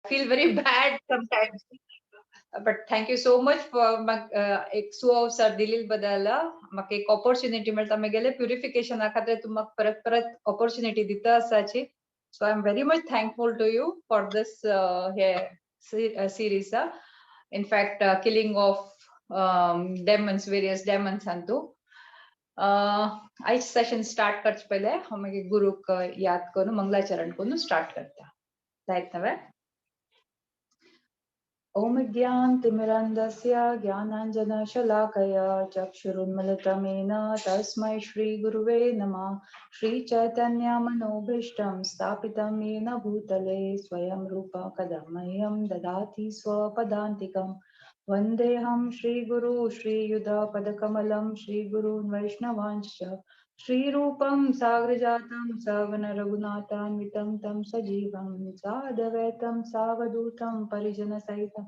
Feel very bad sometimes. But thank you so much for एक सुअवसर दिलील बदल. म्हाका एक ऑपॉर्च्युनिटी मेळटा म्हगेले प्युरिफिकेशना खातीर. तूं म्हाका परत परत ऑपॉर्च्युनिटी दिता आसाची. So I am very much thankful to you for this hey series, in fact, killing of demons, various demons. Antu आयज सेशन स्टार्ट करचे पयले हांव मागीर गुरूक याद करून, मंगलाचरण करून स्टार्ट करता. जायत नवे? ॐ ज्ञानतिमिरान्धस्य ज्ञानाञ्जनशलाकया चक्षुरुन्मिलितं येन तस्मै श्रीगुरुवे नमः. श्रीचैतन्यमनोभीष्टं स्थापितं येन भूतले स्वयं रूप कदा मह्यं ददाति स्वपदान्तिकं. वन्देऽहं श्रीगुरु श्रीयुतपदकमलं श्रीगुरून् वैष्णवांश्च. श्रीरूपं सागरजातं सहगण रघुनाथान्वितं तं सजीवं साद्वैतं सावधूतं परिजनसहितं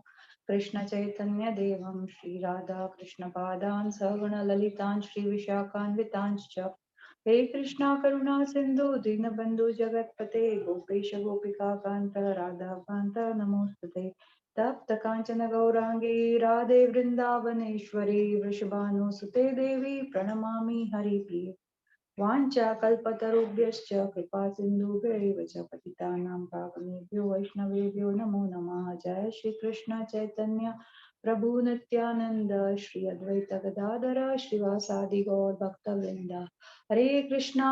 कृष्ण चैतन्य देवं. श्रीराधा कृष्णपादान् सहगण ललितान् श्रीविशाखान्वितांश्च. हे कृष्णा करुणा सिंधु दीनबंधु जगत्पते गोपेश गोपिका कांत राधा कांत नमोस्तुते. तप्त कांचन गौरांगी राधे वृंदावनेश्वरी वृषभानुसुते देवी प्रणमामि हरिप्रिये. वाञ्छा कल्पतरुभ्यश्च कृपा सिन्धुभ्यैव च पतितानां पावनेभ्यो वैष्णवेभ्यो नमो नमः. जय श्री कृष्ण चैतन्य प्रभु नित्यानंद श्री अद्वैत गदाधर श्रीवासादि गौर भक्तवृंद. हरे कृष्णा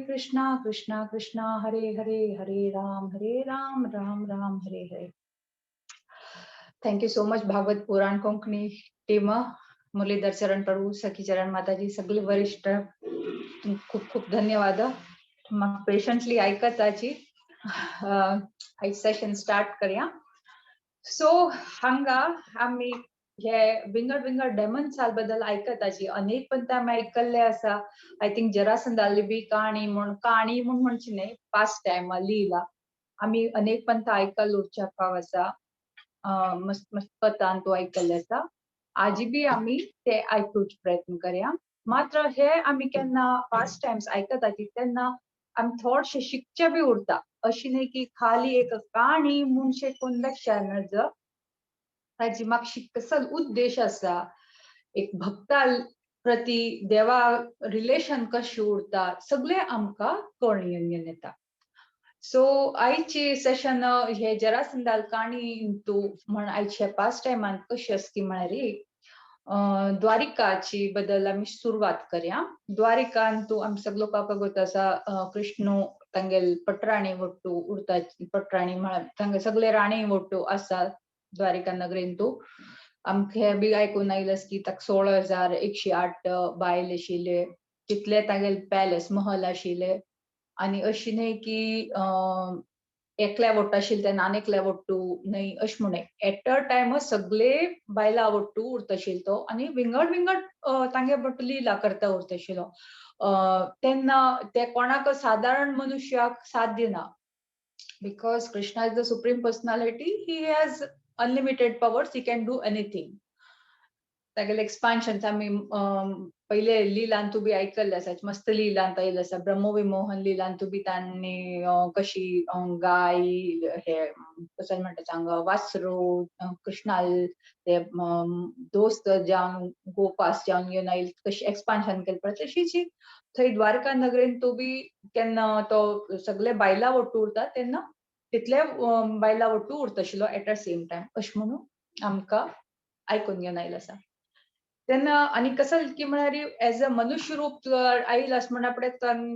कृष्णा कृष्णा हरे हरे, हरे Ram Ram Ram Hare Hare. Thank you so much Bhagwat Purana Konkani team, Muralidhar चरण प्रभू, सखी चरण माताजी, सगळे वरिष्ठ, खूप खूप धन्यवाद. म्हाका पेशंटली आयकताची. आयज सेशन स्टार्ट करया. सो हांगा आमी हे विंगड विंगड डेमन्सा बद्दल आयकताची. अनेक पण आमी आयकल्ले आसा. I think जरासंधाली बी काणी म्हूण, काणी म्हूण म्हणची न्हय, पास्ट टायम लिला आमी अनेक पंथ आयकल उरच्या फाव आसा. मस्त मस्त कथान तूं आयकल्ले आसा. आजी बी आमी ते आयकुचे प्रयत्न करया. मात्र हे आमी केन्ना पास्ट टायम्स आयकताची तेन्ना आमी थोडशे शिकचे बी उरता. अशी न्हय की खाली एक काणी म्हूण कोण लक्षात नज. ताजी मातशी कसल उद्देश आसा, एक भक्ता प्रती देवा रिलेशन कशें उरता, सगळें आमकां कळून येता. सो आयचे सेशन हे जरासंधाल काणी तूं म्हण आयच्या पास्ट टायमान कशी आसती म्हळ्यार द्वारिकाची बद्दल आमी सुरवात करया. द्वारिकान तूं आमी सगलो लोकांक खबर आसा, कृष्ण तांगेल पटराणी वट्टू उरता. पटराणी म्हळ्यार तांगे सगळे राणी वट्टू आसा द्वारिका नगरीन. तूं आमकां हें बी आयकून आयलां की ताका 16,108 बायल आशिल्ले, तितले तागेले पॅलेस महल आशिल्ले. आनी अशी न्हय की एकल्या वट्टू आशिल्ले तेन्ना आनी एकल्या वट्टू न्हय, अशें म्हूण एट अ टायम सगळे बायलां वट्टू उरता आशिल्लो तो आनी विंगड विंगड तांगे वट्टू लिला करता उरता आशिल्लो. तेन्ना ते कोणाक सादारण मनुष्याक साथ दिना, because Krishna is the supreme personality. He has unlimited powers, he can do anything. तागेले एक्सपान्शन आमी पयले लिलांतू बी आयकल्ले आसा. मस्त लिलांत आयिल्ले आसा. ब्रह्मविमोहन लिलांतू बी तांणी कशी गाय हे कसो म्हणटा हांगा वासरू कृष्णाल ते दोस्त जावन गोपास जावन घेवन आयल, कशी एक्सपान्शन केलें पळय, तशीच थंय द्वारका नगरीन तो बी केन्ना तो सगळे बायलां वट्टू उरता तेन्ना तितले बायलां वट्टू उरता आशिल्लो एट अ सेम टायम, अशें म्हणून आमकां आयकून घेवन आयिल्लें आसा. तेन्ना आनी कसो की म्हळ्यार एज अ मनुष्य रूप आयल आसा म्हणा पळय,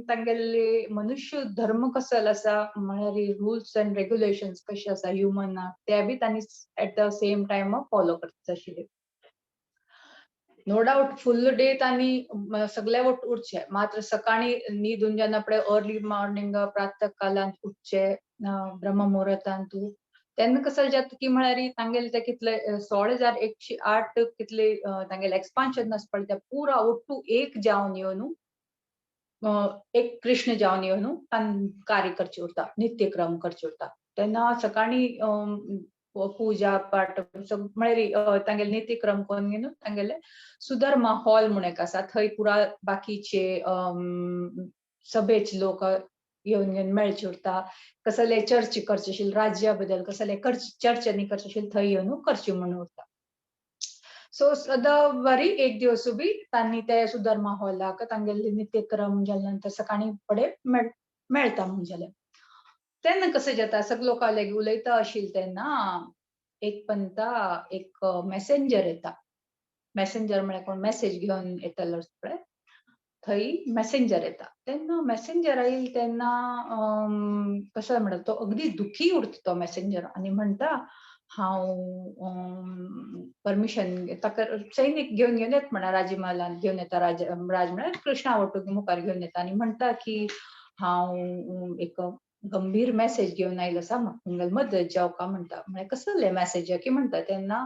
तांगेले मनुष्य धर्म कसो आसा, म्हळ्यार रुल्स एंड रेग्युलेशन्स कशे आसा ह्युमनाक, ते बी तांणी at the same time follow करता आशिल्ले. नो डावट फुल डे तांणी सगळे वट उरचे, मात्र सकाळी न्हिदून जेन्ना पळय अर्ली मॉर्निंग प्रातः कालांत उठचे ब्रह्म मुहूर्तांतू, तेन्ना कसो जाता की म्हळ्यार तांगेले ते कितले 16,108 कितले तांगेले एक्सपान्शन आसा पळय, ते पुरा ಒಟ್ಟು एक जावन येवन, एक कृष्ण जावन येवन कार्य करचे उरता, नित्यक्रम करचे उरता. तेन्ना सकाळी पूजा पाठ म्हळ्यार तांगेले नित्यक्रम करून घेवन तांगेले सुधर्मा हॉल म्हूण एक आसा, थंय पुरा बाकीचे सभेचे लोक येवन घेवन मेळचे उरता. कसले चर्च करचे आशिल्ले राज्या बद्दल कसले चर्चा न्ही करचे आशिल्ले थंय येवन करची म्हणून उरता. सो सदां बरी एक दिवस बी तांणी ते सुधर्मा हॉलाक तांगेले नित्यक्रम जाल्या नंतर सकाळी फुडें मेळटा म्हूण जालें. तेन्ना कशें जाता सगळे लोकां लागीं उलयता आशिल्ले तेन्ना एक पंता एक मॅसेंजर येता. मॅसेंजर म्हळ्यार कोण मॅसेज घेवन येतलो पळय, थंय मॅसेंजर येता. तेन्ना मॅसेंजर आयिल्लो तेन्ना कसो म्हणटा तो अगदी दुखी उरता तो मॅसेंजर आनी म्हणटा हांव परमिशन ताका सैनीक घेवन घेवन येता म्हणा राजमहालांत घेवन येता. राज राज म्हळ्यार कृष्णा वटूक मुखार घेवन येता आनी म्हणटा की हांव एक गंभीर मॅसेज घेवन आयलो आसा, म्हाका तुमगेली मदत जावका म्हणटा. म्हळ्यार कसले मॅसेज की म्हणटा तेन्ना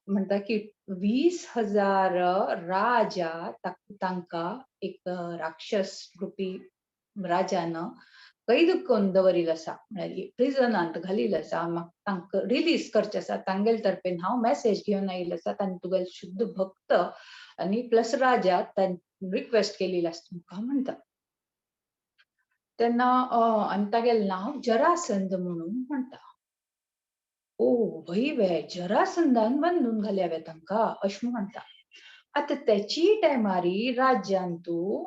म्हणटा की 20,000 राजा तांकां एक राक्षस रुपी राजान कैद करून दवरिल्लो आसा, म्हळ्यार प्रिजनांत घालिल्लो आसा. म्हाका तांकां रिलीज करचें आसा, तांगेले तर्फेन हांव मॅसेज घेवन आयिल्लो आसा. तांणी तुगेले शुद्ध भक्त आनी प्लस राजा तांणी रिक्वेस्ट केलेली आसा तुमकां म्हणटा. तेन्ना आनी तागेलें नांव जरासंध म्हणून म्हणटा. ओ वय वे जरासंधान बांदून घाल्यावे तांकां अशें म्हणटा. आतां तेची टायमारी राज्यांतू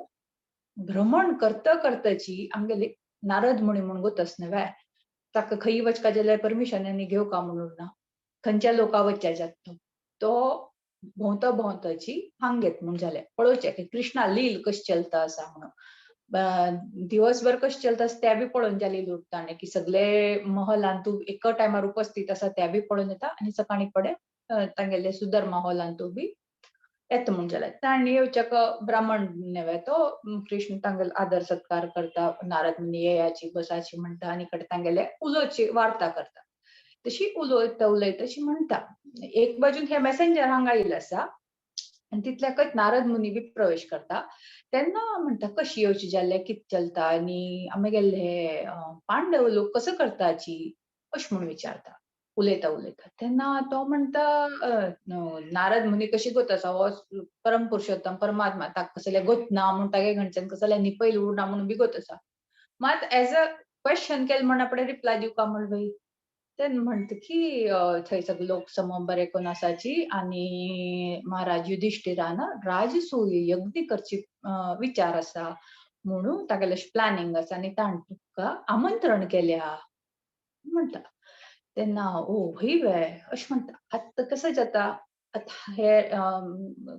भ्रमण करता करताची आमगेले नारद मुनी म्हूण गोतस न्हय, ताका खंय वचपा जाल्यार परमिशन आनी घेवका म्हणून ना, खंयच्या लोका वचच्या जाता तो भोंवता भोंवताची हांगेत म्हूण जालें पळोवचें की कृष्णा लील कशी चलता आसा म्हणून. दिवसभर कशें चलता आसा तें बी पळोवन जाली उरता ताणें की सगळे महलांतू एका टायमार उपस्थित आसा तें बी पळोवन येता आनी सकाळीं फुडें तांगेले सुधर्मा हॉलांतू बी येता म्हूण जालें. ताणें येवच्याक ब्राह्मण न्हय तो कृष्ण तांगेलो आदर सत्कार करता, नारद मुनी येयाची बसाची म्हणटा आनी कडेन तांगेले उलोवची वार्ता करता. तशी उलयता उलयता अशी म्हणटा. एक बाजून हे मॅसेंजर हांगा आयिल्लो आसा आनी तितल्याकच नारद मुनी बी प्रवेश करता. तेन्ना म्हणटा कशी येवची जाल्लें कितें चलता आनी आमी गेल्ले पांडव लोक कसो करताची अशें म्हूण विचारता उलयता उलयता. तेन्ना तो म्हणटा नारद मुनी कशी गोत आसा हो परम पुरुषोत्तम परमात्मा, ताका कसले गोत ना म्हूण तागे घडच्यान कसले निपयल उरना म्हणून बी गोत आसा. मात एज अ क्वेश्चन केलें म्हण आपणें रिप्लाय दिवका म्हण बाई. तेन्ना म्हणटा की थंय सगळे लोक सम बरे करून आसाची आनी महाराज युधिष्ठिरान राजसूय यज्ञ करची विचार आसा म्हणून तागेलें प्लॅनिंग आसा आनी ताणें तुका आमंत्रण केल्या म्हणटा. तेन्ना ओ हय वे अशें म्हणटा. आतां कशें जाता आतां हे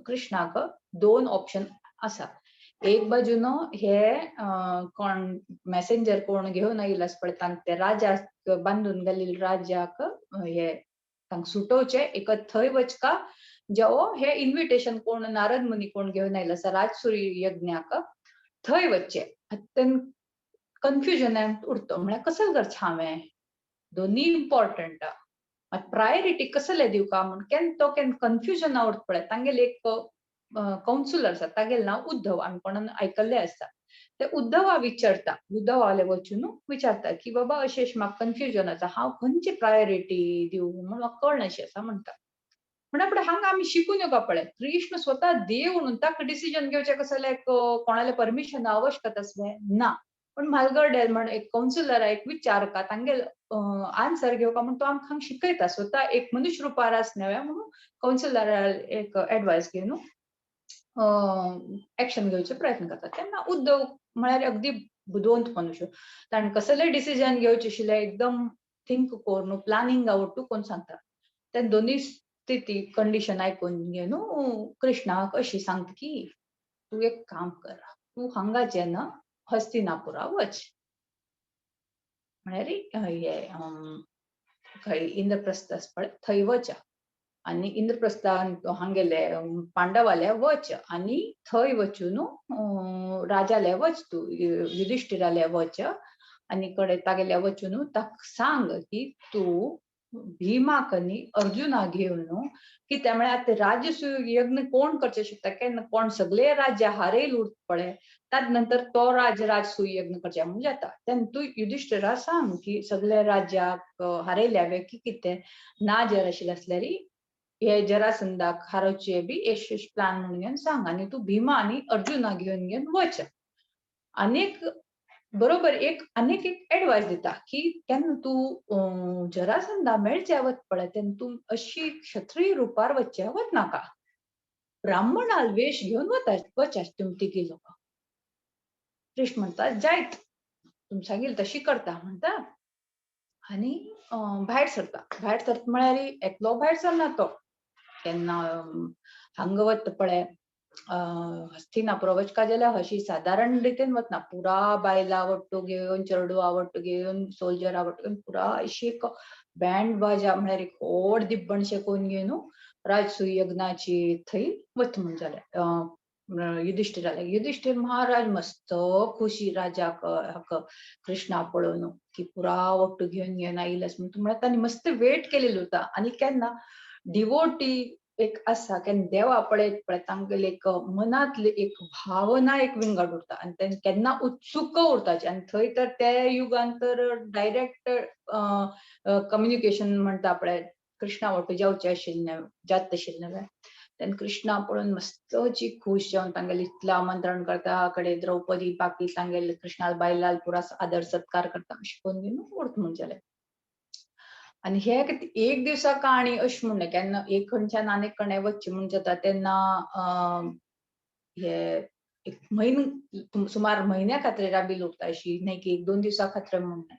कृष्णाक दोन ऑप्शन आसा. एक बाजून हे कोण मॅसेंजर कोण घेवन आयिल्लो आसा पळय तांकां ते राजा बांदून घालिल्ले राज्याक हे तांकां सुटोवचें एक थंय वचका जेवो हे इन्विटेशन कोण नारद मुनी कोण घेवन आयिल्लो आसा राजसूय यज्ञाक थंय वचचें. आतां तेन्ना कन्फ्युजनान उरता म्हळ्यार कसो करचें हांवें, दोनी इम्पॉर्टंट मात प्रायोरिटी कसले दिवका म्हूण केन्ना तो केन्ना कन्फ्युजना उरता पळय. तांगेले एक कौन्सिलर आसा तागेलें नांव उद्धव, आमी कोणान आयकल्लें आसता. ते उद्धवा विचारता, उद्धवाले वचून विचारता की बाबा अशें अशें म्हाका कन्फ्युजन आसा, हांव खंयची प्रायोरिटी दिवं म्हूण म्हाका कळनाशें आसा म्हणटा. म्हणटा पळय हांगा आमी शिकून येवपा पळय कृष्ण स्वता देव म्हणून ताका डिसिजन घेवचें कसलें कोणालें परमिशन आवश्यकता आसलें ना. पण म्हालगडे म्हण एक कौन्सिलर एक विचारका तांगेल आन्सर घेवका म्हूण तो आमकां शिकयता. स्वता एक मनुष्य रुपार आस न्हय म्हणून कौन्सिलरा एक एडवायस घेवन एक्शन घेवचे प्रयत्न करता. तेन्ना उद्धव म्हळ्यार अगदी बुदवंत मनुष्य, ताणें कसलें डिसिजन घेवचें आशिल्लें एकदम थिंक करून प्लॅनिंग आवट कोण सांगता. तेन्ना दोनूय स्थिती कंडिशन आयकून घेवन कृष्णाक अशी सांगता की तूं एक काम कर, तूं हांगाचें ना हस्तिनापुरा वच, म्हळ्यार हे खंय इंद्रप्रस्थ आसा पळय थंय वच आनी इंद्रप्रस्थान हांगेले पांडवाले वच आनी थंय वचून राजाले वच, तूं युधिष्ठिराले वच आनी कडे तागेले वचून ताका सांग की तूं भीमाक आनी अर्जुनाक घेवन कित्याक म्हळ्यार आतां राजसूय यज्ञ कोण करचें शकता केन्ना कोण सगळे राज्य हारयल उरता पळय ताजे नंतर तो राज राजसूय यज्ञ करचें म्हूण जाता. तेन्ना तूं युधिष्ठिरा सांग की सगळे राज्याक हारयल्या की कितें ना जर आशिल्लें आसल्यार हे जरासंधाक हारोवचे बी एश प्लान म्हणून घेवन सांग आनी तूं भीमा आनी अर्जुनाक घेवन घेवन वच. आनीक बरोबर एक आनीक एक एडवायस दिता की केन्ना तूं जरासंधा मेळचे वत पळय तेन्ना तूं अशी क्षत्रिय रुपार वचचे वचनाका, ब्राह्मणाल वेश घेवन वता वचात तुमी तिगी लोक. कृष्ण म्हणटा जायत तुमी सांगील तशी करता म्हणटा आनी भायर सरता. भायर सरता म्हळ्यार एकलो भायर सरना तो, केन्ना हांगा वता पळय हस्तिनापूर वचका जाल्यार अशी सादारण रितीन वतना पुरा बायलां वट्टू घेवन, चेडवां वट्टू घेवन, सोल्जरा वट्टू घेवन, पुरा अशी एक बँड बाजा म्हळ्यार एक व्हड दिब्बण शेकोवन घेवन राजसूय यज्ञाची थंय वता म्हण जालें युधिष्ठिराले. युधिष्ठिर महाराज मस्त खुशी राजाक हाका कृष्णा पळोवन की पुरा वट्टू घेवन घेवन आयिल्लें म्हण म्हळ्यार तांणी मस्त वेट केलेलो उरता. आनी केन्ना डिवोटी एक आसा केन्ना देवा पळयत पळयत तांगेले एक मनांतली एक भावना एक विंगड उरता आनी ते केन्ना उत्सुक उरताची. आनी थंय तर त्या युगान तर डायरेक्ट कम्युनिकेशन म्हणटा पळय कृष्णा वट्टू जेवचें आशिल्लें जात आशिल्लें तेन्ना कृष्णा पळोवन मस्तची खूश जावन तांगेले इतलें आमंत्रण करता, कडे द्रौपदी बाकी तांगेले कृष्णा बायलाल पुरा आदर सत्कार करता अशें करून घेवन उरता म्हण जालें. आनी हे एक दिवसा काणी अशें म्हण केन्ना एक खंयच्यान आनीक कडेन वचचें म्हूण जाता तेन्ना हे एक म्हयनो सुमार म्हयन्या खातीर राबील उरता अशी न्हय की एक दोन दिवसां खातीर म्हूण न्हय,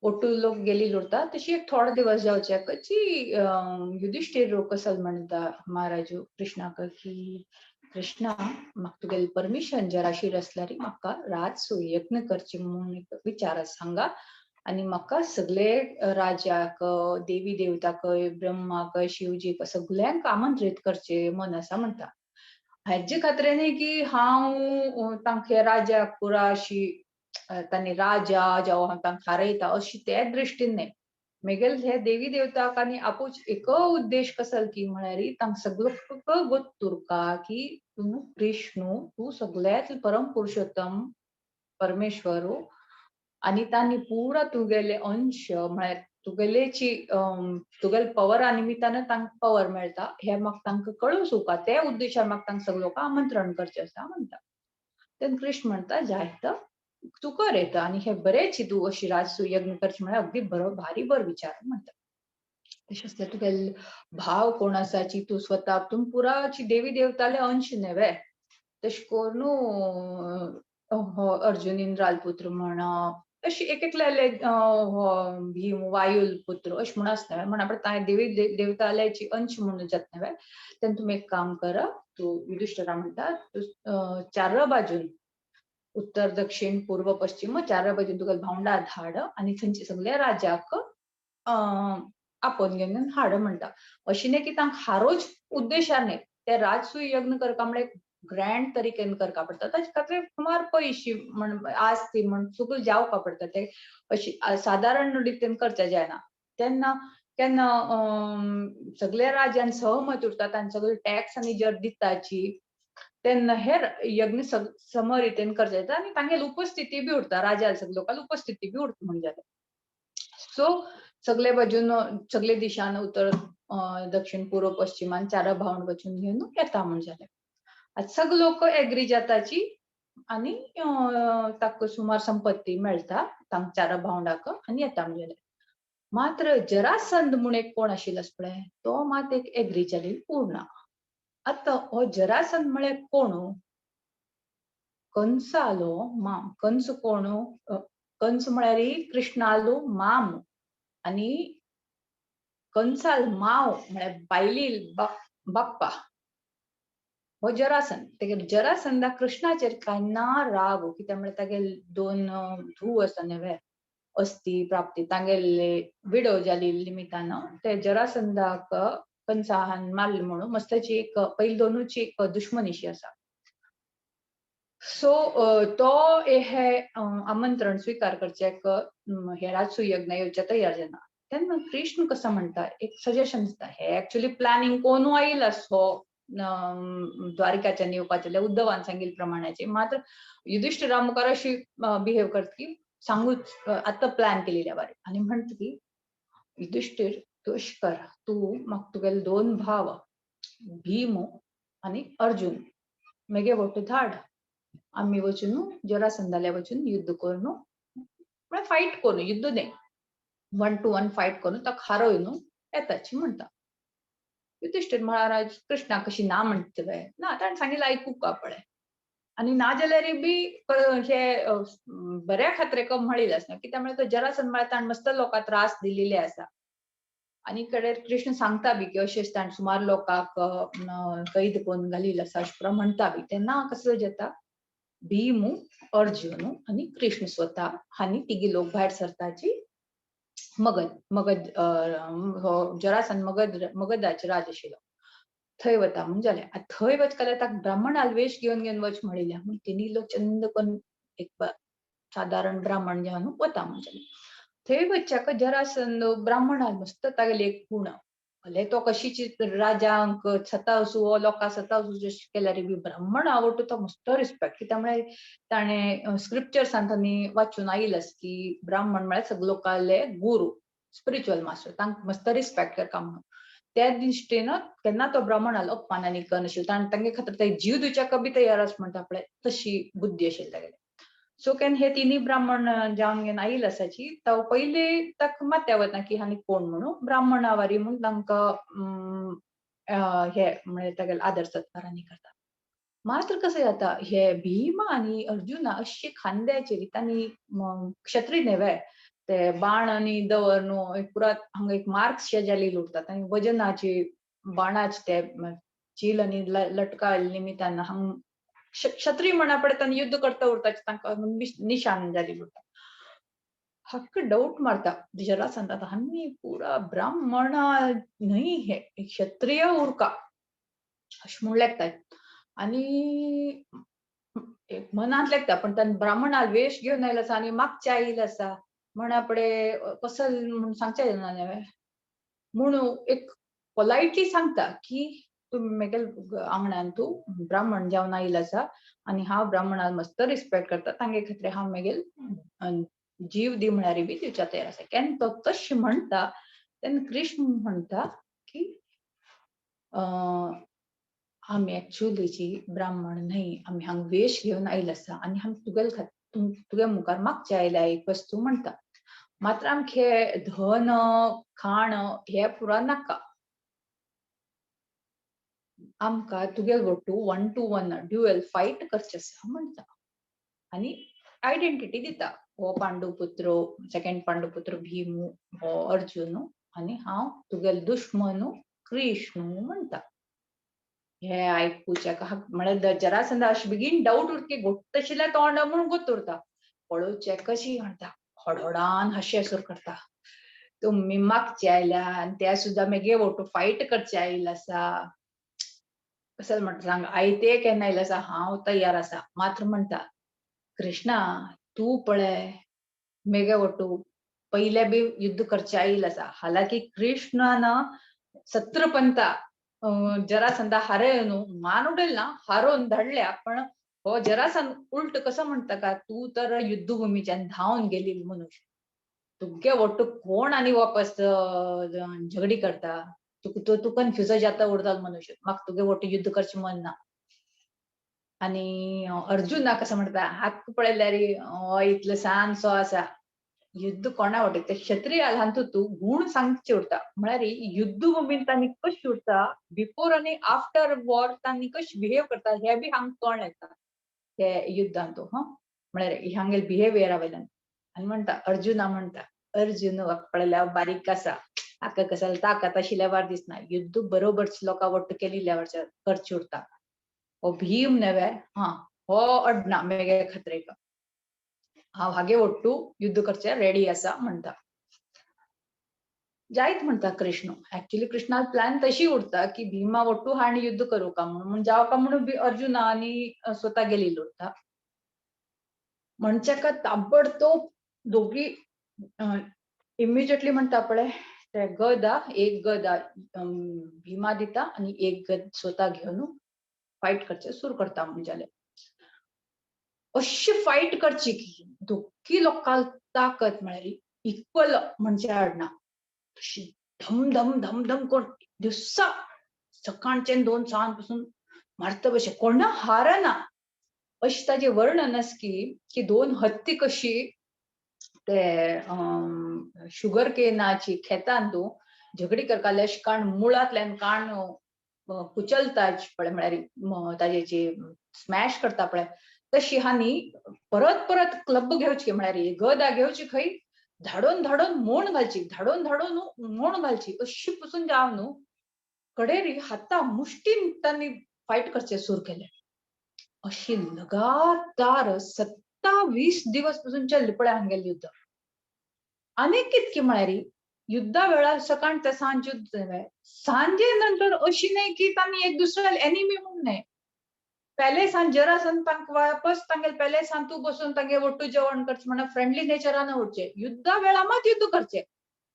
ओटू लोक गेली उरता तशी एक थोडे दिवस जावच्याकची युधिष्ठिर कसल म्हणटा महाराजू कृष्णाक की कृष्णा म्हाका तुगेलें परमिशन जराशी आसल्यार म्हाका राजसूय यत्न करची म्हूण एक विचार सांगा आनी म्हाका सगळे राजाक, देवी देवताक, ब्रह्माक, शिवजीक सगल्यांक आमंत्रीत करचें मन आसा म्हणटा. हाजे खातीर न्ही की हांव तांकां राजाक पुरा अशी तांणी राजा जावं हांव तांकां हारयता अशी ते दृश्टीन न्हय, मेगेल हे देवी देवताक आनी आपूच एक उद्देश कसल की म्हळ्यार तांकां सगळो गोत्तुरका की तूं कृष्णू, तूं सगळ्यांत परम पुरुषोत्तम परमेश्वरू आनी तांणी पुरा तुगेले अंश म्हळ्यार तुगेलेची तुगेले पवरा निमित्तान तांकां पवर मेळटा हे म्हाका तांकां कळूं सुका ते उद्देशान म्हाका तांकां सगळो लोकांक आमंत्रण करचें आसा म्हणटा. तेन्ना कृष्ण म्हणटा जायत तूं कर येता आनी हे बरेंच तूं अशी राजसूय यज्ञ करचें म्हळ्यार अगदी बरो भारी बरो विचार म्हणटा. तशें आसल्यार तुगेले भाव कोण आसाची तूं स्वता तूं पुराची देवी देवताले अंश न्हय तशें करून अर्जुन इंद्राल पुत्र म्हण अशी एक एकल्याले भीम वायुल पुत्र अशें म्हूण आसता म्हण आपण तांय देवी देवताल्याची अंश म्हणून जाता न्हय. तेन्ना तुमी एक काम करा, तूं युधिष्ठिरा म्हणटा तूं चार बाजून उत्तर दक्षिण पूर्व पश्चिम चार बाजून तुका भावंडा धाड आनी थंयचे सगल्या राजाक आपोवन घेवन हाड म्हणटा. अशें न्हय की तांकां हारोच उद्देशान न्हय, ते राजसूय यज्ञ करता म्हळ्यार ग्रँड तरिकेन करका पडटा, ताचे खातीर सुमार पयशे म्हण आसती म्हण सगळें जावपा पडटा, ते अशी सादारण रितीन करचें जायना. तेन्ना केन्ना सगळे राजान सहमत उरतात आनी सगळे टॅक्स आनी जर दिताची तेन्ना हे यज्ञ सम रितीन करचें जाता आनी तांगेली उपस्थिती बी उरता, राजा सगळे लोकांली उपस्थिती बी उरता म्हण जालें. सो सगळे बाजून सगळे दिशान उत्तर दक्षिण पूर्व पश्चिमान चार भावंड वचून घेवन येता म्हण जालें. आतां सगळे लोक एग्री जाताची आनी ताका सुमार संपत्ती मेळटा तांकां चार भावंडाक आनी येता म्हण जालें. मात्र जरासंध म्हूण एक कोण आशिल्लो पळय तो मात एक एग्री जाली उरना. आतां हो जरासंध म्हळ्यार कोण? कंसालो माम. कंस कोण? कंस म्हळ्यार कृष्णालो माम आनी कंसाल माव म्हळ्यार बायली बाप्पा हो जरासंध. तेगे जरासंधा कृष्णाचेर केन्ना राग कित्याक म्हळ्यार तागेले दोन धूव आसा न्हय अस्थी प्राप्ती तांगेले विडो जाली निमित्तान ते जरासंधाक कंसान मारले म्हणून मस्ताची एक पयली दोनूची एक दुश्मनीशी आसा. सो तो हे आमंत्रण स्विकार करचें हे राजसूय यज्ञ येवचे तयार जायना. तेन्ना कृष्ण कसो म्हणटा एक सजेशन दिता, हे एक्चुअली प्लॅनिंग कोणू आयिल्लो आसो द्वारिकाच्यान येवपाचें उद्धवान सांगिल्ले प्रमाणाचे, मात्र युधिष्ठिरा मुखार अशी बिहेव करता की सांगूच आतां प्लॅन केलेल्या बरें आनी म्हणटा की युधिष्ठिर तूं अशें कर, तूं म्हाका तुगेले दोन भाव भीम आनी अर्जुन मेगे वट्टू धाड, आमी वचून जरासंधाले वचून युद्ध करून, म्हळ्यार फायट करून, युद्ध न्ही, 1 to 1 fight करून ताका हारोवन येताची म्हणटा. युधिष्ठिर महाराज कृष्णा कशी ना म्हणटले ना, ताणें सांगिल्लें आयकूंक पळय, आनी ना जाल्यार बी हे बऱ्या खातीर म्हणिल्लें आसना, कित्याक म्हळ्यार तो जरासंध म्हळ्यार ताणें मस्त लोकांक त्रास दिलेले आसा. आनी कडेन कृष्ण सांगता बी की अशें ताणें सुमार लोकांक कैद करून घालिल्लो आसा अशें पुरो म्हणटा बी. तेन्ना कसो जाता, भीम, अर्जुन आनी कृष्ण स्वता हांणी तिगी लोक भायर सरताची मगध, मगध हो जरासंध मगध मगधाचे राज आशिल्लो, थंय वता म्हूण जालें. आतां थंय वच जाल्यार ताका ब्राह्मण वेश घेवन घेवन वच म्हणिल्लें, म्हूण तिनी लोक चंद करून एक सादारण ब्राह्मण जावन वता म्हूण जालें. थंय वचच्याक जरासंध ब्राह्मणान मस्त तागेले एक गुण, भले तो कशीच राजांक सतावसू वो लोकांक सतावसू जशें केल्यार बी ब्राह्मण आवडटा तो मस्त रिस्पेक्ट, कित्याक म्हळ्यार ताणें स्क्रिप्चर्सान तांणी वाचून आयिल्लें आसा की ब्राह्मण म्हळ्यार सगळे लोकांले गुरू, स्पिरिच्युअल मास्टर, तांकां मस्त रिस्पेक्ट करता म्हणून. त्या दृश्टीन केन्ना तो ब्राह्मणालो अपमान आनी करनाशिल्लो, ताणें तांगे खातीर ते जीव दिवच्याक बी तयार आसा म्हणटा पळय, तशी बुद्धी आशिल्ली तागेली. सो केन्ना हे तिनी ब्राह्मण जावन घेवन आयिल्ले आसाची, तो पयले ताका माथ्या वता की हांणी कोण म्हणून ब्राह्मणावारी म्हूण तांकां हे म्हळ्यार तागेले आदर सत्कार आनी करता. मात्र कसं जाता, हे भीम आनी अर्जुना अशी खांद्याचेर तांणी क्षत्रिय न्हय ते बाण आनी दवर न्हू पुरा हांगा एक मार्क शे जालेले उरतात आनी वजनाची बाणाचे ते चील आनी लटका निमित्तान हांग क्षत्रिय म्हणा पडटा तांणी युद्ध करता उरता, तांकां निशान जालेले उरता. हक्क डाऊट मारता जरासंध, आमी पुरा ब्राह्मणा न्हय हे क्षत्रिय उरका अशें म्हूण लेखतात. आनी मनांत लेखता पण ताणें ब्राह्मणा वेश घेवन आयलो आसा आनी मागचे आयिल्ले आसा म्हणा पडे कसो म्हूण सांगचें ना न्हय, म्हूण एक पोलायटली सांगता की तूं मेगेल आंगणान तूं ब्राह्मण जावन आयिल्लो आसा आनी हांव ब्राह्मणाक मस्त रिस्पेक्ट करता, तांगे खातीर हांव मेगेल जीव दी म्हळ्यार बी दिवच्या तयार आसा. केन्ना तो तशें म्हणटा तेन्ना कृष्ण म्हणटा की आमी एक्चुअली ब्राह्मण न्हय, आमी हांगा वेश घेवन आयिल्ले आसा आनी हांव तुगेले खातीर तुगे मुखार मागचे आयल्या एक वस्तू म्हणटा. मात्र आमकां हे धन खाण हे पुरा नाका, आमकां तुगे ಒಟ್ಟು 1 to 1 dual fight करचें आसा म्हणटा. आनी आयडेंटिटी दिता, हो पांडुपुत्र, सेकंड पांडुपुत्र भीम, हो अर्जुन आनी हांव तुगेलो दुश्मन कृष्ण म्हणटा. हे आयकुच्याक म्हळ्यार जरासंध अशें बेगीन डाऊट उरता की गोट्ट आशिल्ल्या तोंड म्हूण गोत उरता, पळोवचें कशी म्हणटा, होडहोडान हांशें सुरू करता, तुमी मागचे आयल्या आनी ते सुद्दां मेगे वोटू फायट करचे आयिल्ले आसा, कसं म्हणटा सांग, आयते केन्ना आयिल्ले आसा, हांव तयार आसा. मात्र म्हणटा कृष्णा तूं पळय मेगे वटू पयले बी युद्ध करचे आयिल्ले आसा. हालाकी कृष्णान सत्रपंता जरासंधा हारय न्हू, मान उडयल ना, हारोवन धाडल्या, पण हो जरासंध उलट कसो म्हणटा का तूं तर युद्धभूमीच्यान धांवन गेली मनुष्य, तुगे वट्टू कोण आनी वापस झगडी करता, तुका तूं कन्फ्युज जाता उरता मनुष्य, म्हाका तुगे वट्टू युद्ध करचें मन ना. आनी अर्जुना कसो म्हणटा, हात पळयल्यार हो इतलो सान सो आसा, युद्ध कोणा वटेन ते क्षत्रिय हातूंत तूं गूण सांगचे उरता, म्हळ्यार युद्धभूमीन तांणी कशें उरता, बिफोर आनी आफ्टर वॉर तांणी कशें बिहेव करता हे बी हांगा कळोन येता हे युद्धांत. हां म्हळ्यार हांगेले बिहेवियरा वयल्यान. आनी म्हणटा अर्जुना म्हणटा, अर्जुन पळयल्यार बारीक आसा, हाका कसो ताकत आशिल्ल्या वार दिसना, युद्ध बरोबर लोकां वट्ट केलिल्ल्या करचें उरता, हो भीम नव्हे हां हो अडना मेगे खात्रेक, हांव हागे वट्टू युद्ध करचे रेडी आसा म्हणटा. जायत म्हणटा कृष्ण. एक्चुअली कृष्णा प्लॅन तशी उरता की भीमा वट्टू हाणी युद्ध करू का म्हणून, जावका म्हणून अर्जुना आनी स्वता गेलेलो उरता. म्हणच्याका ताबडतोब दोगी इमिजिएटली म्हणटा पळय ते गदा, एक गदा भीमा दिता आनी एक गद स्वता घेवन फायट करचे सुरू करता. म्हणजे अशी फायट करची की दोगी लोकांक ताकत म्हळ्यार इक्वल म्हणजे हाडना, अशी धम धम धम धम कोण दिवसा सकाळचे 2 पासून मारता बशे कोणा हारना, अशें ताजें वर्णन आसा की की दोन हत्ती कशी ते शुगर केनाची खेतान तूं झगडी करताले, अशें काण मुळांतल्यान काण कुचलता पळय, म्हळ्यार ताजे स्मॅश करता पळय, तशी हांणी परत परत क्लब घेवची, म्हळ्यार गदा घेवची खंय धाडून धाडून मोण घालची, धाडून धाडून मोण घालची, अशी पसून जाव न्हू कडेरी हाता मुष्टीन तांणी फायट करचे सुरू केले. अशी लगातार 27 दिवस पसून चल्ले पळय हांगेलें युद्ध. आनी कितकी म्हळ्यार युद्धा वेळार सकाळ ते सांज युद्ध, सांजे नंतर अशी न्हय की तांणी एक दुसऱ्याला एनिमी म्हणून न्हय, पॅलेसान जरासन तांकां वापस तांगेले पॅलेसान तूं बसून तांगे ಒಟ್ಟು जेवण करचें म्हणून फ्रेंडली नेचरान उरचें, युद्धा वेळार मात युद्ध करचें.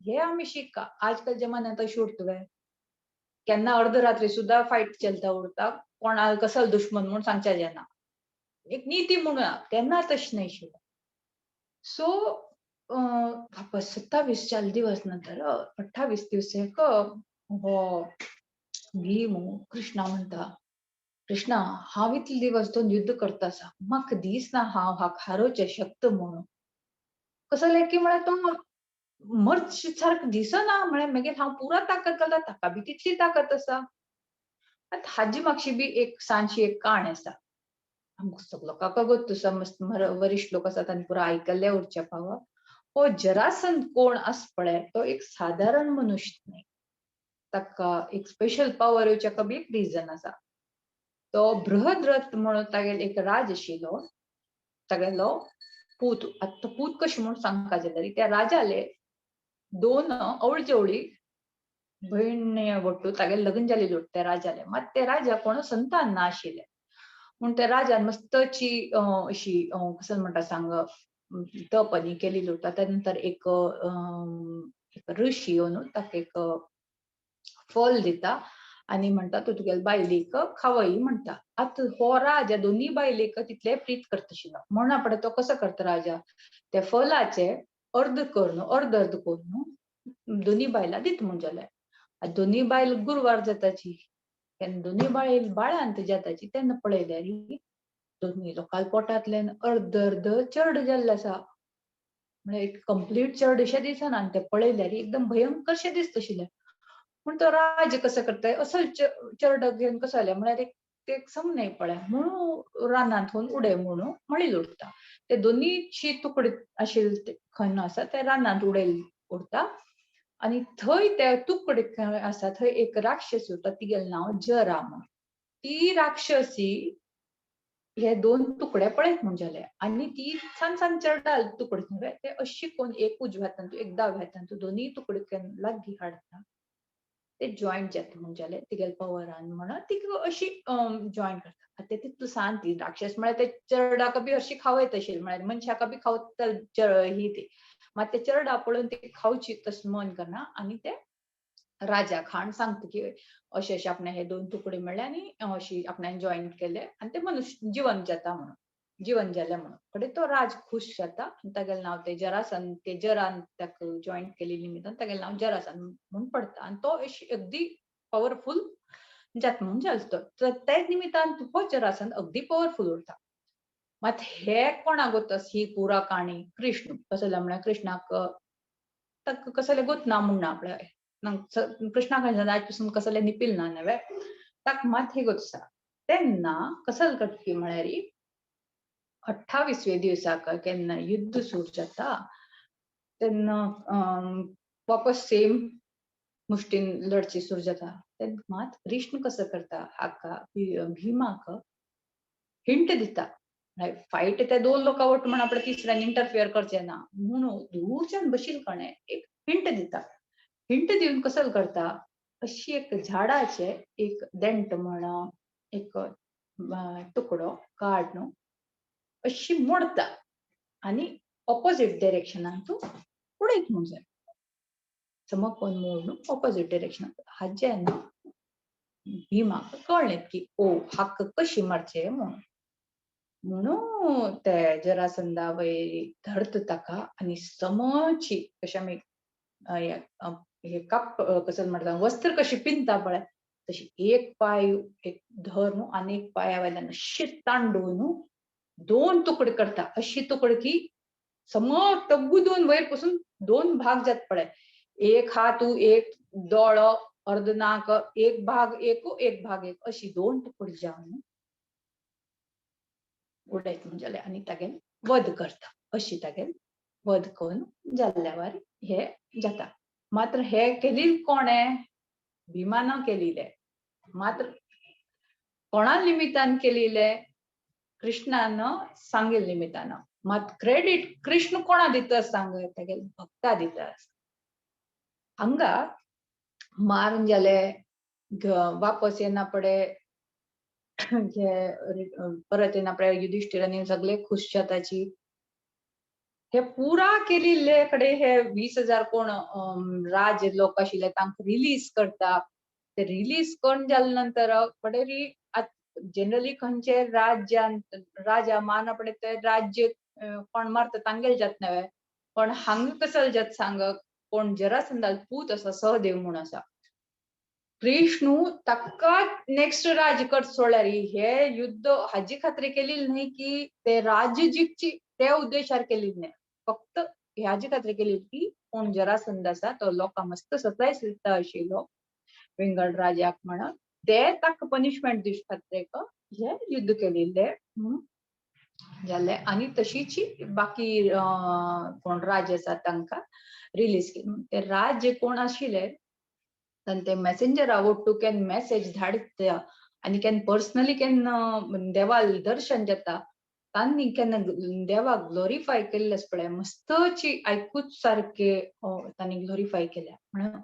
हे आमी शिक्का आजकाल जमान्यांत अशें उरता केन्ना अर्द रात्री सुद्दां फायट चलता उरता, कोणा कसल दुश्मन म्हूण सांगच्या जायना, एक निती म्हणून तेन्ना तशें न्हय आशिल्लें. सो वापस 27 चार दिवस नंतर 28 दिवस हो भीम कृष्णा म्हणटा, कृष्णा हांव इतले दिवस दोन युद्ध करता आसा, म्हाका दिसना हांव हाका हारोवचें शक्त म्हणून. कसलें की म्हळ्यार तो मर्च सारको दिसना, म्हळ्यार मागीर हांव पुरा ताकद घालता, ताका बी तितली ताकद आसा. आतां हाजी मातशी बी एक सांजशी एक काण आसा, आमकां लोकांक गोत्त आसा, मस्त वरिश्ठ लोक आसा तांणी पुरा आयकल्लें उरचें पाव. हो जरासंध कोण आसा पळय तो एक सादारण मनुष्य न्हय, ताका एक स्पेशल पावर येवच्याक बी एक रिजन आसा. तो बृहद्रथ म्हणून तागेलो एक राज आशिल्लो, तागेलो पूत, आतां तो पूत कशें म्हूण सांगता जाल्यार त्या राजाले दोन अवळी भयण वट्टू तागेले लग्न जालेली त्या राजाले, मात ते राजा कोण संतान ना आशिल्ले म्हूण त्या राजान मस्तची अशी कसो म्हणटा सांग तप आनी केलेली उरता. त्या नंतर एक ऋषी येवन ताका एक फल दिता आनी म्हणटा तूं तुगेले बायलेक खावय म्हणटा. आतां हो राजा दोनूय बायलेक तितले प्रीत करता आशिल्लो म्हणून आपणे तो कसो करता राजा त्या फलाचे अर्द करून अर्द अर्द करून दोनूय बायलां दिता म्हूण जालें. आतां दोनूय बायल गुरवार जाताची, तेन्ना दोनूय बायल बाळांत जाताची, तेन्ना पळयल्यार दोनूय लोकांच्या पोटांतल्यान अर्द अर्द चर्ड जाल्लें आसा, म्हळ्यार एक कंप्लीट चर्ड अशें दिसना आनी तें पळयल्यार एकदम भयंकर अशें दिसता आशिल्लें. पूण तो राज कसो करता असल चर्ड घेवन कसो जालें म्हळ्यार एक ते सम न्हय पळय म्हणून रानांत उडय म्हणून मळील उरता. ते दोनूय तुकडे आशिल्ले खंय आसा ते रानांत उडयल उरता आनी थंय ते तुकडे खंय आसा थंय एक राक्षस उरता, तिगेलें नांव जरा म्हणून. ती राक्षसी हे दोन तुकडे पळयत म्हूण जाले आनी ती सान सान चर्डा तुकडे न्हय ते अशी कोण एक उजव्या हातान एक दाव्या हातान दोनूय तुकडे लागीं हाडटा, ते जॉयंट जाता म्हूण जाले तिगेले पवरान म्हणून तिका अशी जॉयंट करता. आतां ते तितू सान ती राक्षस म्हळ्यार ते चर्डाक बी हरशीं खावयत आशिल्ली, म्हळ्यार मनशाक बी खावता ही ती, मात ते चर्डा पळोवन ती खावची तशें मन करना आनी ते राजा खाण सांगता की अशें अशें आपणे हे दोन तुकडे मेळ्ळे आनी अशी आपणान जॉयंट केले आनी ते मनुष्य जिवन जाता म्हणून, जिवन जालें म्हणून. कडेन तो राज खूश जाता आनी तागेलें नांव ते जरासन, ते जरान ताका जॉयंट केले निमित्तान तागेलें नांव जरासन म्हूण पडटा आनी तो अशी अगदी पॉवरफूल जाता म्हूण जालो. ते निमित्तान हो जरासन अगदी पॉवरफूल उरता. मात हे कोणाक गोत ही पुरा काणी कृष्ण कसो जालें म्हळ्यार कृष्णाक ताका कसलें गोत ना म्हूण ना आपल्या कृष्णाक आयज पसून कसलें निपील ना नवे ताका मात हे गोत आसा. तेन्ना कसल करपी म्हळ्यार 28वे दिवसाक केन्ना युद्ध सुरू जाता तेन्ना वापस सेम मुष्टीन लढची सुरू जाता. तेन्ना मात कृष्ण कसो करता हाका भीमाक हिंट दिता, फायट त्या दोन लोकां वट म्हण आपल्या तिसऱ्यान इंटरफियर करचें ना म्हणून दूरच्यान बशील कोणें एक हिंट दिता. हिंट दिवन कसल करता अशी एक झाडाचे एक देंट म्हण एक तुकडो काड न्हू अशी मोडता आनी ऑपोजीट डायरेक्शनान तूं उडयत म्हूण जाय, समकोन मोड न्हू ऑपोजीट डायरेक्शनान. हाजें ना भीमाक कळ्ळें की ओ हाका कशी मारचें म्हणून, म्हणून ते जरासंधा वयर धरता ताका आनी समची कशें आमी हे काप कसो म्हणटा वस्त्र कशी पिंदता पळय तशी एक पांय एक धर न्हू आनी एक पांया वयल्यान अशी तांडून न्हू दोन तुकडे करता. अशी तुकडे की समोर तग्गू दोन वयर पासून दोन भाग जात पळय, एक हात एक दोळो अर्द नाक एक भाग एक एक भाग एक अशी दोन तुकडे जावन उडयत म्हण जाले आनी तागेल वध करता. अशी तागेल वध करून जाल्ल्यावर हे जाता. मात्र हे केली कोणे? भीमान केलेले. मात्र कोणा निमित्तान केलेले? कृष्णान सांगेल निमित्तान. मात क्रेडिट कृष्ण कोणा दिता सांग? तागेल भक्ता दिता. हांगा मारून जाले वापस येना पडे हे परत येना पडे युधिष्ठिरांनी सगळे खुश जाताची. हे पुरा केलिल्ले कडे हे 20,000 कोण राज लोक आशिल्ले तांकां रिलीज करता. ते रिलीज करून जाले नंतर कडेरी जनरली खंयचे राज्यान राजा मान पडे ते राज्य कोण मारता तांगेल जात नव्हे, पण हांगा कसल जात सांग? कोण जरासंधाल पूत आसा सहदेव म्हूण आसा. कृष्णू ताका नेक्स्ट राज्य कर सोडल्यार हे युद्ध हाजी खातीर केलेली न्हय की ते राज्य जिखची ते उद्देशार केलेली न्हय, फक्त ह्याजे खातीर केली की कोण जरासंध आसा तो लोकांक मस्त सतायस दिता आशिल्लो विंगड राजाक म्हणून ते ताका पनिशमेंट दिवचे खातीर हे युद्ध केलेले जाले. आनी तशीच बाकी कोण राज्य आसा तांकां रिलीज केले. ते राज्य कोण आशिल्ले ते मॅसेंजरा वट्टू केन्ना मॅसेज धाडटा आनी केन्ना पर्सनली केन्ना देवाल दर्शन जाता तांणी केन्ना देवाक ग्लोरिफाय केल्ले आसा पळय मस्तची आयकूच सारके तांणी ग्लोरिफाय केल्या. म्हणून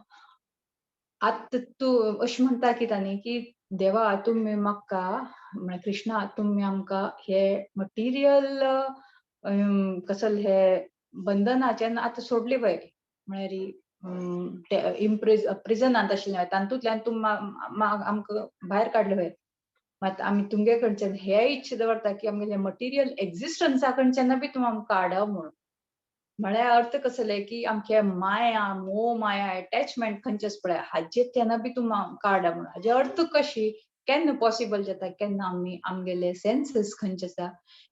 आतां तूं अशें म्हणटा की तांणी की देवा तुमी म्हाका म्हळ्यार कृष्णा तुमी आमकां हे मटिरियल कसले हे बंधनाच्यान आतां सोडली पळय, म्हळ्यार प्रिजनांत आशिल्ले तातूंतल्यान तूं आमकां भायर काडले पळय, मात आमी तुमगे कडच्यान हे इच्छा दवरता की आमगेले मटिरियल एक्झिस्टन्सा कडच्यान बी तूं आमकां काड म्हणून. म्हळ्यार अर्थ कसले की आमचे माया मोह माया एटॅचमेंट खंयचे आसा पळय हाजेच्यान बी तूं काड म्हणून. हाजे अर्थ कशी केन्ना पॉसिबल जाता? केन्ना आमी आमगेले सेन्सीस खंयचे आसा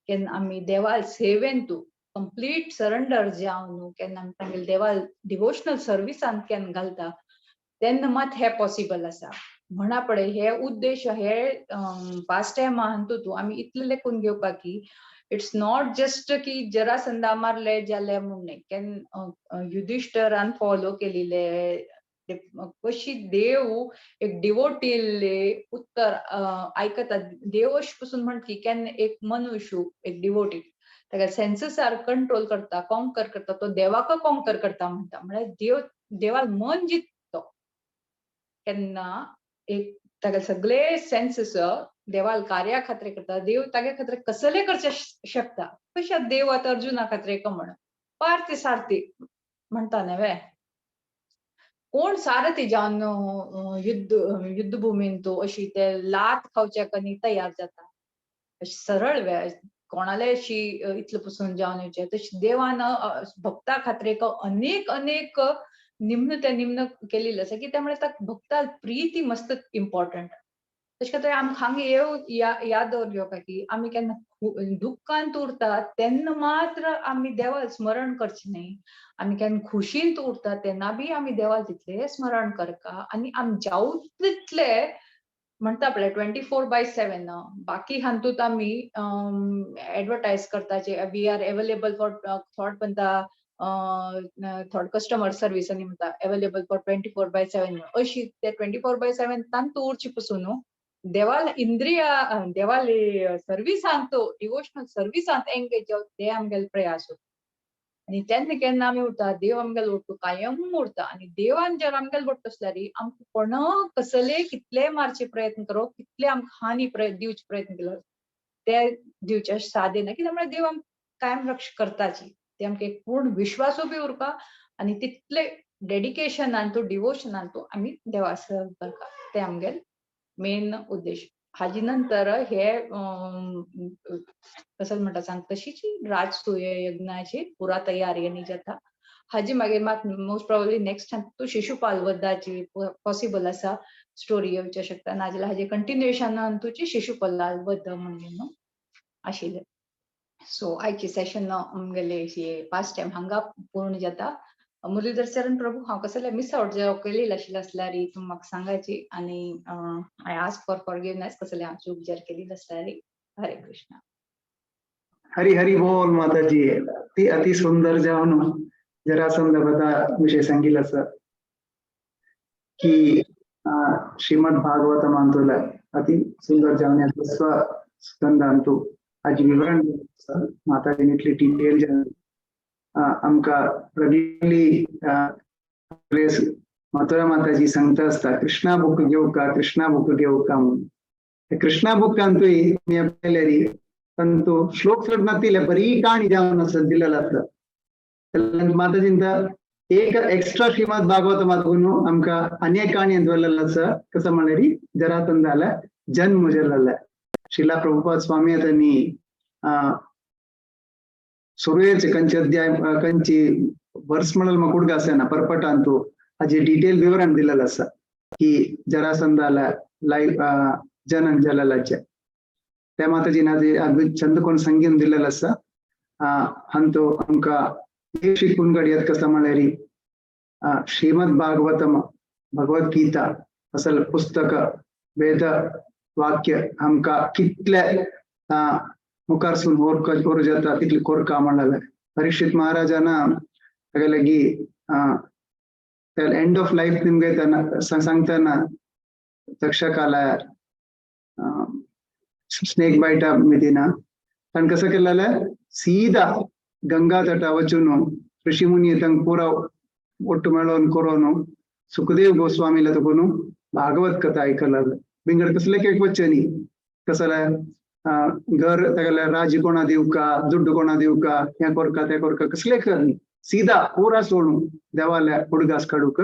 केन्ना आमी देवाल सेवेन तूं कंप्लीट सरंडर जावन न्हू केन्ना आमी तांगेले देवाल डिवोशनल सर्विसान केन्ना घालता तेन्ना मात हे पॉसिबल आसा. म्हणा पळय हे उद्देश हे पास्ट टायम तूं आमी इतले लेखून घेवपाक की it's not just की जरासंधा मारले जाले म्हूण न्हय, केन्ना युधिष्ठरान फॉलो केलेले कशी देव एक डिवोटिल्ले उत्तर आयकता. देव अशें पसून म्हणटा की केन्ना एक मनुष्य एक डिवोटी ताका सेन्सीसार कंट्रोल करता कॉन्कर करता तो देवाक कॉन्कर करता म्हणटा. म्हळ्यार देव देवाल मन जिखतो केन्ना एक ताका सगळे सेन्सीस देवाल कार्या खातीर करता. देव तागे खातीर कसले करचे शकता. कशें देव आतां अर्जुना खातीर म्हण पार्थ सारथी म्हणटा न्हय कोण सारथी जावन युद्धभुमीन तूं अशी ते लात खावच्याक आनी तयार जाता सरळ वे कोणाले अशी इतले पसून जावन येवचें. तशी देवान भक्ता खातीर अनेक अनेक निम्न ते निम्न केलेले आसा की त्यामुळे भक्ता प्रीती मस्त इम्पॉर्टंट. तशें खातीर आमकां हांगा येव याद दवर घेवपा की आमी केन्ना दुख्खांत उरता तेन्ना मात्र आमी देवाक स्मरण करचें न्हय, आमी केन्ना खुशींत उरता तेन्ना बी आमी देवाक तितलें स्मरण करका आनी आमी जावं तितले म्हणटा पळय 24/7. बाकी हातूंत आमी एडवर्टायज करता जे we are available for थोड म्हणटा थोड कस्टमर सर्वीस आनी म्हणटा अवेलेबल फॉर 24/7. अशी ते 24/7 तांतू उरचे पसून न्हू देवाल इंद्रिया देवाले सर्विसांत डिवोशनल सर्विसांत एंगेज जावन ते आमगेले प्रयास. आनी तेन्ना केन्ना आमी उरता देव आमगेलो वट्टू कायम उरता. आनी देवान जर आमगेलो वट्टू आसल्यार आमकां कोण कसले कितले मारचे प्रयत्न करो कितले आमकां हानी दिवचे प्रयत्न केलो ते दिवचे सादे ना. कित्याक म्हळ्यार देव आमकां कायम रक्ष करताची. ते आमकां एक पूर्ण विश्वासू बी उरपा आनी तितले डेडिकेशनान तूं डिवोशनान तूं आमी देवा सेवा करपा ते आमगेले मेन उद्देश. हाजी नंतर हे कसं म्हणटा सांग तशीच राजसूय यज्ञाची पुरा तयारी आनी जाता. हाजी मागीर मात मोस्ट प्रोबेबली नेक्स्ट टायम तूं शिशुपाल वधाची पॉसिबल आसा स्टोरी येवचे शकता, नाजाल्यार हाजे कंटिन्युएशनान तुजी शिशुपाल वध म्हणून न्हू आशिल्लें. सो आयचे सेशन आमगेले पास्ट टायम हांगा पूर्ण जाता. मुरलीधर शरण प्रभू, हांव कसले मिस आउट जाव केलेली आशिल्लें आसल्यार तूं म्हाका सांगाची आनी I ask for forgiveness कसले हांव चूक जर केली आसल्यार. हरे कृष्णा. हरी हरी बोल माताजी. अति अति सुंदर जावन जरासंध वधा विषय सांगितलं असं की श्रीमद भागवतम अंतुला अति सुंदर जावन स्व स्कंद अंतु आज विवरण माताजी इतली डिटेल जावन आमकां रेगुलरली मथुरा माताजी सांगता आसता, कृष्णा बुक घेवका, कृष्णा बुक घेवका म्हणून. कृष्णा बुक अंतूय मी पळयल्यारी ತಂತು ಶ್ಲೋಕ चड नातिले बरी काणी जावन आसा दिलेला आसा. माताजींत एक एक्स्ट्रा श्रीमद भागवत मातून आमकां अनेक काणी दवरलेलो आसा. कसं म्हणल्यार जरासंधाला जन्म जालेलो. शिला प्रभुपाद स्वामी त्यांनी सुरुयेचे कंची अध्याय कंची वर्स म्हणल मग कुडगा असेना परपट अंतू हाजे डिटेल विवरण दिलेलं आसा की जरासंधाला लाईफ जनन जालेलाचे. त्या माताजीन अगदी चंद कोण संगीन दिलेलं आसा. अंतू आमकां एक शिकून घडयत कसं म्हणल्यार श्रीमद भागवतम भगवत गीता असल पुस्तक वेद वाक्य आमकां कितले मुखारसून होर जाता तितले कोरका म्हणलें. परीक्षित महाराजाना ताका एंड ऑफ लाईफ निमगे सांगताना तक्षकाला स्नेक बायटा मितीना ताण कसं केलेलं, सीधा गंगा तटा वचून ऋषी मुनी तंग पुरा ಒಟ್ಟು मेळोवन करून सुखदेव गोस्वामीला तकून भागवत कथा ऐकलं. बिंगड कसले एक वचनी कसले घर तागेले राज कोणा दिवका, दुड्डू कोणा दिवका, हें कोरका तें कोरका कसले करनी, सीधा पूरा सोडून देवाल्या हुडगास काडूक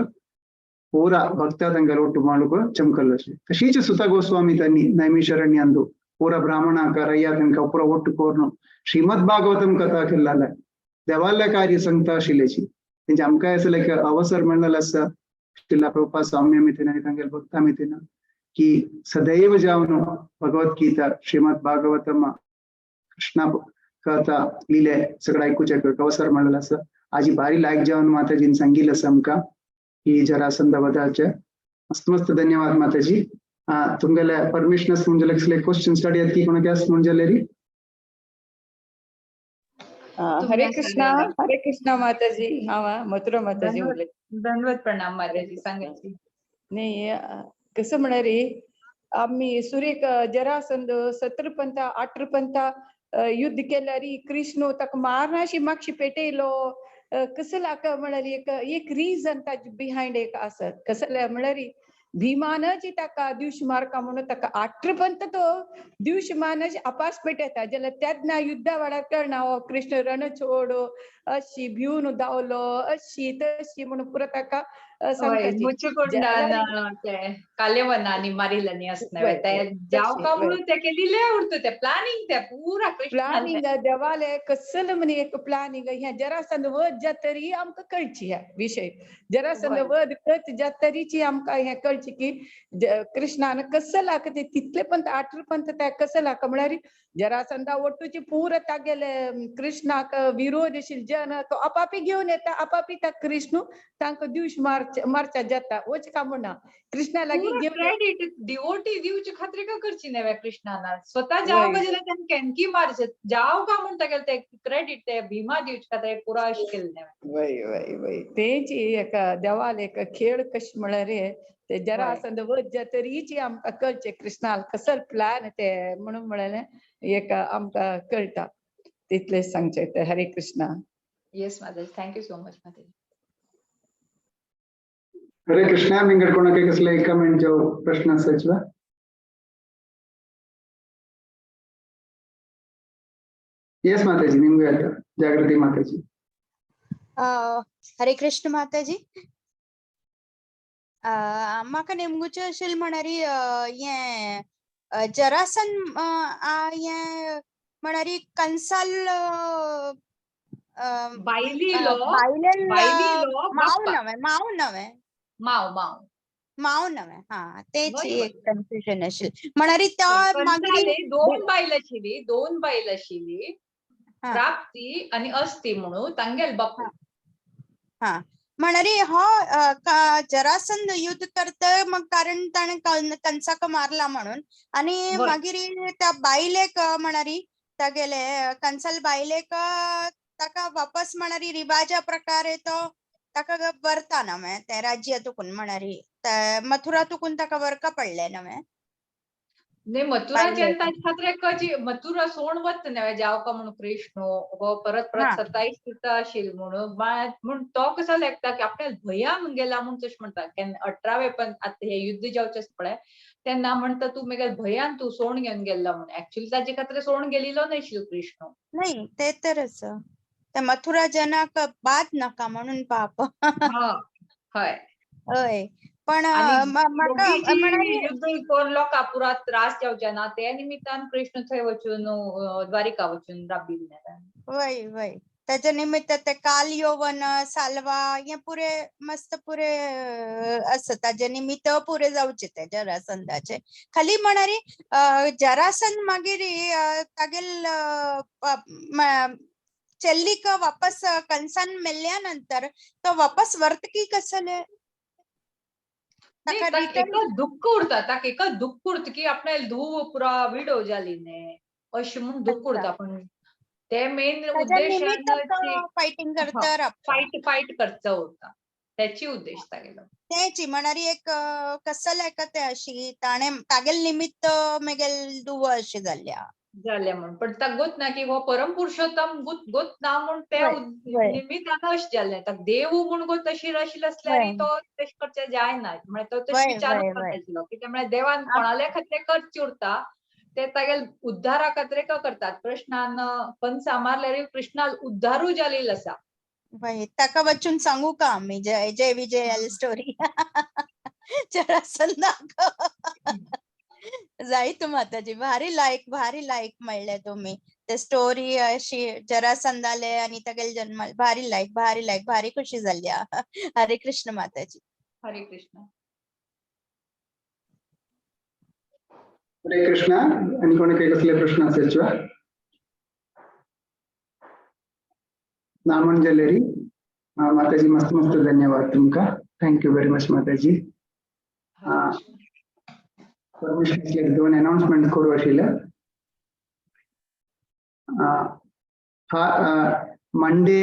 पूरा भक्ता तांकां ಒಟ್ಟು ಮಾಡುಕ ಚಮಕಲ್ಲ. तशीच सुता गोस्वामी त्यांनी नैमिषारण्य अंದು पूरा ब्राह्मणाक रय्या तांकां पूरा ಒಟ್ಟು ಕೋರ್ನು श्रीमद भागवतम कथा केल्लाले देवाल्या कार्य सांगता आशिल्ल्याची. तेंचे आमकां असो लायक अवसर मेळ्ळेलो आसा शिला प्रभुपाद स्वामी मितीन आनी तांगेले भक्ता मितीन की सदैव जावन भगवत गीता, श्रीमद भागवतम, कृष्णा कथा लिले सगळं ऐकूचे अवसर मेळ्ळेलो आसा. आजी भारी लायक जावन माताजीन सांगिल्लें आसा आमकां की जरासंध वधाचे. मस्त मस्त धन्यवाद माताजी. तुमगेले परमिशन आसा म्हणजे कसले क्वेश्चन स्टार्ट की कोणाक आसा म्हणजे. हरे कृष्णा, हरे कृष्णा माताजी. हांव मथुरा माताजी उलयता. दंडवत प्रणाम माताजी, सांगाची. न्ही, कसं म्हळ्यार आमी सुरेक जरासंध सत्रपंता आठरपंता युद्ध केल्यार कृष्ण ताका मारनाशी मागशी पेटयलो. कसं म्हळ्यार एक एक रिजन ताजे बिहायंड एक आसत. कसं म्हळ्यार भीमानच ताका दिवश मारका म्हणून ताका आठरपंत तो दिवश मानच अपास पेटयता. जाल्यार तेन्ना युद्धा वेळार कळना हो कृष्ण रण छोड अशी भिवन धांवलो अशी तशी म्हणून पुरो ताका सांगताची. मुचकुंडान ते कालेवनानी मारिल्ल्यानी आसना ते जावका म्हणून ते केलेले उरता ते प्लॅनिंग ते पुरा प्लॅनिंग देवाले कसलं म्हणे एक प्लॅनिंग. ह्या जरासंध वध जातरी आमकां कळची ह्या विशय. जरासंध वध कळत जातरीची आमकां हें कळची की कृष्णान कसं लाक ते तितले पण आठरपंत ते कसं लाक म्हळ्यार जरासंधा ಒಟ್ಟುची पूर तागेले कृष्णाक विरोध जन तो आपापी घेवन येता, आपापी त्या कृष्ण तांकां दिवश मारच्या जाता वच का म्हणा कृष्णा लागीं घेवन क्रेडिट डिवोटी दिवचे खातीर का करची न्हय कृष्णाना स्वतः जाव का जाल्यार तांकां केनकी मारचे जाव का म्हूण तागेले ते क्रेडिट ते भीमा दिवचे खातीर पुरा अशें केलें न्हय. वय वय वय तेंची एक देवाल एक खेळ कशें म्हळ्यार ते जरासंध वध जातरीची आमकां कळचें कृष्णाल कसल प्लॅन ते म्हणून म्हळ्यार एक आमकां कळटा तितलें सांगचें ते. हरे कृष्णा. येस माताजी, thank you so much माताजी. हरे कृष्णा. बिंगड कोणाक कसले कमेंट जो प्रश्न असायचे? येस माताजी, निमगे आता जागृती माताजी. हरे कृष्ण माताजी. म्हाका नेमगुचें अशें म्हळ्यार हें जरासन हें म्हळ्यार कंसाल बायलीलो बायलेल बायलीलो माव बाप्पा नव्हे, माव नव्हे, माव माव माव नव्हे. हा, तेच वय वय एक कन्फ्युजन आशिल्लें म्हळ्यार तो मागीर कंसाले दोन बायल आशिल्ली, दोन बायल आशिल्ली. हा. प्राप्ती आणि अस्ति म्हणून तांगेल बापू. म्हणारी हो जरासंध युद्ध करत मग कारण ताणें कंसाक मारला म्हणून आणि वय. मागीर त्या बायलेक म्हणारी तागेले कंसाल बायलेक ताका वापस म्हणारी रिवाजा प्रकारे तो ताका व्हरता नव्हे ते राज्य तुकून म्हणारी मथुरा तुकून ताका व्हरका पडले नव्हे. नाही, मथुरा बायलेक. जनता खातीर मथुरा सोण वत नव्हे जावका म्हणून कृष्ण हो परत परत हा. 27 करता अशील म्हणून म्हण तो कसो लेखता की आपल्या भंयान गेला म्हूण तशें म्हणटा. केन्ना 18वे पण आतां हे युद्ध जावचें आसा पळय तेन्ना म्हणटा तूं मेगेल भंयान तूं सोण घेवन गेल्लो म्हणून. एक्चुअली ताजे खातीर सोण गेलिलो नाशिल्लो कृष्ण. नाही ते तरच ते मथुरा जनाक बाद नाका म्हणून पाप. हा हय. हय पण आणि म्हाका दोगी जी म्हणारी युद्ध करून लोकां पुरा त्रास जावचे ना ते निमित्तान कृष्ण थंय वचून द्वारिका वचून राबिल्ले. वय वय त्याच्या निमित्त ते काल यवन सालवा हे पुरे मस्त पुरे आसा ताजे निमित्त पुरे जावचे ते जरासंधाचे. खाली म्हणारी जरासंध मागीर तागेल चेल्लीक वापस कंसान मेल्ल्या नंतर तो वापस वर्तकी कसले नाही, ताका ताका रिटर्न एकच दुःख उरता, ताका एकच दुःख उरता की आपल्या धूव पुरा विडो जाली न्ही अशें म्हूण दुःख उरता. पण ते मेन ताच्या उद्देशान निमित्त फायटींग करता राबता. फायट फायट करचो उरता त्याची उद्देश तागेलो. तेची म्हणारी एक कसल एका ते अशी ताणे तागेल निमित्त मेगेल दुव अशी जाल्ल्या जालें म्हूण. पण ताका गोत ना की हो परम पुरुषोत्तम गोत गोत ना म्हूण ते वय, वय. निमित्तान अशें जालें. ताका देव म्हूण गोत अशी आशिल्लो आसल्यार वय. तो तशें करचें जायना म्हळ्यार तो तशें वय, विचारूच वय, वय. करताशिल्लो कित्याक म्हळ्यार देवान कोणाल्या खातीर करची उरता ते तागेल उद्धारा खातीर करतात. कृष्णान कंसा मारल्यार कृष्णाल उद्धारू जालेलो आसा. वय ताका वचून सांगू का आमी जय जय विजयाली स्टोरी जरासंधाक. जायत माताजी भारी लायक भारी लायक म्हणले तुम्ही ते स्टोरी अशी जरासंधाले आणि तागेले जन्म भारी लायक भारी लायक भारी खुशी जाल्ली. हरे कृष्ण माताजी. हरे कृष्ण. हरे कृष्ण. आणि कोणी काही कसले प्रश्न असायचे नामन जलेरी. माताजी मस्त मस्त धन्यवाद तुमका. Thank you very much माताजी. हरे कृष्ण. परमिशन असल्यार दोन अनाउन्समेंट करू आशिल्ले. हा मंडे